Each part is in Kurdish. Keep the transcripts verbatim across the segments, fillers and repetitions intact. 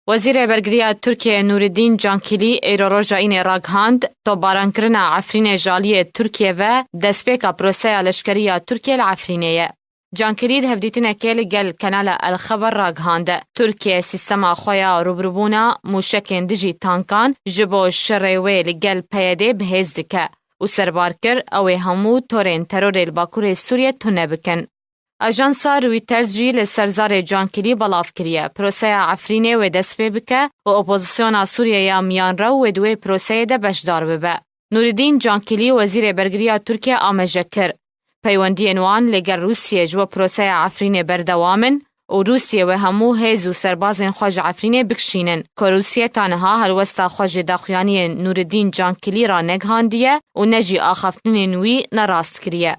Wezîrê Bergiriya Tirkiyê Nûreddîn Cankilî êro roja Înê ragihand, topbarankirina Efrînê ji aliyê Tirkiye ve destpêka proseya leşkerî ya Tirkiye li Efrînê ye. Cankilî di hevdîtinekê li gel Kanala El Xeber ragihande, Tirkiye sîstema xwe ya rûbirûbûna mûşekên dijî tankan ji bo şerê wê li gel P Y D bi hêz dike û serbar kir, ew ê hemû torên terorê li Bakurê Sûriye tune bikin. Ajansa Reuters jî li ser zarê Cankilî belav kiriye, proseya Efrînê wê dest pê bike û opozisyona Sûriye ya Miyanrew wê di wê proseyê de beşdar bibe. Nûreddîn Cankilî, wezîrê bergiriya Tirkiye, amaje kir, peywendiyên wan li gel Rûsiyê ji bo proseya Efrînê berdewam in û Rûsiyê wê hemû hêz û serbazên xwe ji Efrînê bikişînin, ku Rûsiye ta niha helwesta xwe ji daxuyaniyên Nûreddîn Cankilî re negihandiye û ne jî axaftinên wî nerast kiriye.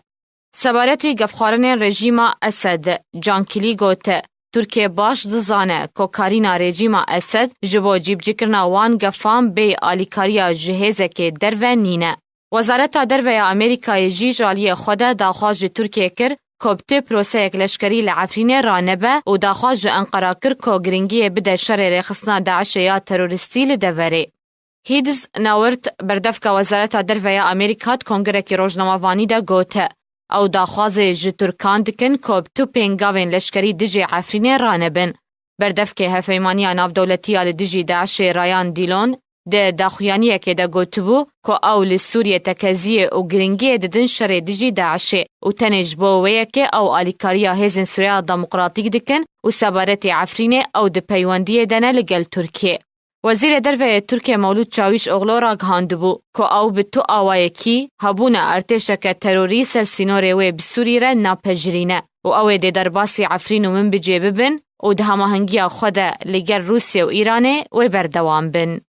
Sebaretî gefxwarinên rejîma Esed, Cankilî got, Tirkiye baş dizane ku karîna rejîma Esed ji bo cîbicîkirina wan gefan bê alîkariya ji hêzekê derve nîne. Wezareta Derve ya Amerîkayê jî ji aliyê xwe de daxwaz ji Tirkiye kir, ku bi tu proseyek leşkerî li Efrînê ranebe û daxwaz ji Enqera kir, ku giringiyê bide şerê rêxistina DAIŞê ya teroristî li deverê. Hîdiz Nawirt, berdevka Wezareta Derve ya Amerîka di kongirekî rojnamevanî de gote, ew daxwazê ji Tirkan dikin ku bi tu pêngavên leşkerî dijî Efrînê ranebin. Berdevkê Hevpeymaniya Navdewletî ya li dijî DAIŞê Ryan Dillon di daxuyaniyekê de gotibû ku ew li Sûriye tekeziyê û giringiyê didin şerê dijî DAIŞê û tenê ji bo wê yekê ew alîkariya hêzên Sûriya Demokratîk dikin û sebaretê Efrînê ew di peywendiyê de ne li gel Tirkiyê. Wezîrê Derve yê Tirkiyê Mewlût Çawîşoglu ragihandibû ku ew bi tu awayekî hebûna artêşeke terorî ser sînorê wê bi Sûrî re napejirîne û ew ê dê derbasî Efrîn û Minbicê bibin û di hemahengiya xwe de li gel Rûsye û Îranê wê berdewam bin.